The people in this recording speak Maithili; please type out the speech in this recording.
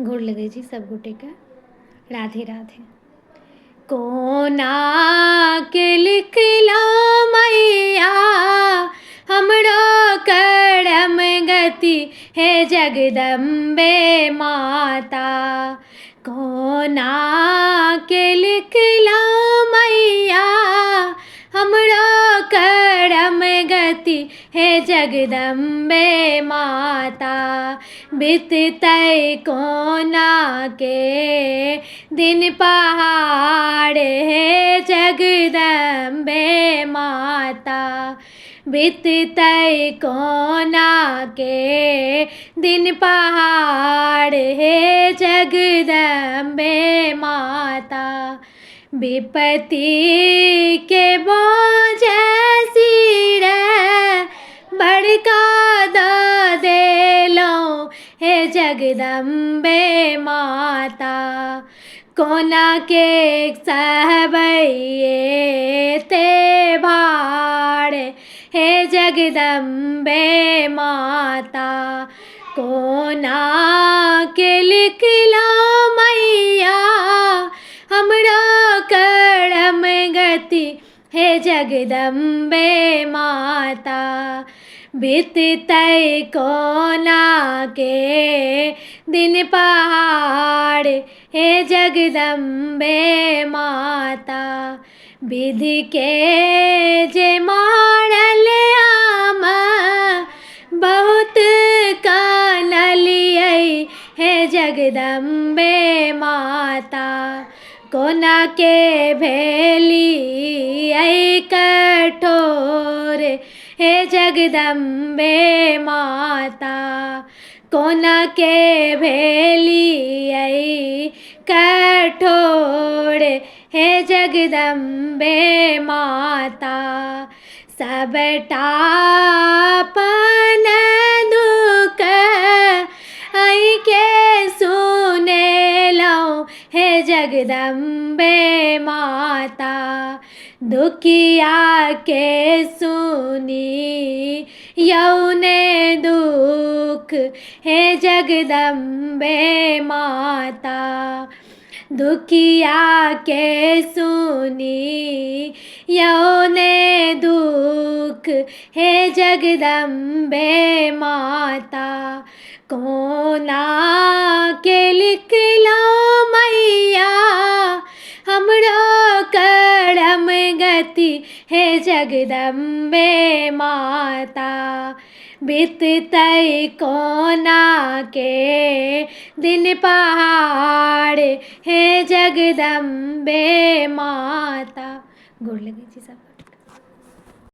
गोर लगै छी सभगोटेके, राधे राधे। कोना के लिखलहुँ मैया हमरो करम गति, हे जगदम्बे माता। कोना के लिखलहुँ मैया हमरो करम गति, हे जगदम्बे माता। बिततै कोना के दिन पहाड़, हे जगदम्बे माता। बिततै कोना के दिन पहाड़, हे जगदम्बे माता। विपत्ति के बोझ सिर बड़का दऽ देलहुँ, हे जगदम्बे माता। कोना के सहबै एते भार, हे जगदम्बे माता। कोना के लिखलहुँ मैया हमरो करम गति, हे जगदम्बे माता। बिततै कोना के दिन पहाड़, हे जगदम्बे माता। विधिके जे मारल आम बहुत कानलियै, हे जगदम्बे माता। कोना के भेलियै कठोर, हे जगदम्बे माता। कोना के भेलियै कठोर, हे जगदम्बे माता। सबटा अपन दुःख अहीँके सुनेलहुँ, हे जगदम्बे माता। दुखिया के सुनी यौ ने दुःख, हे जगदम्बे माता। दुखिया के सुनी यौ ने दुःख, हे जगदम्बे माता। कोना के लिखलहुँ मैया हमरो करम गति, हे जगदम्बे माता। बिततै कोना के दिन पहाड़, हे जगदम्बे माता। गोर लगै छी सबगोटे।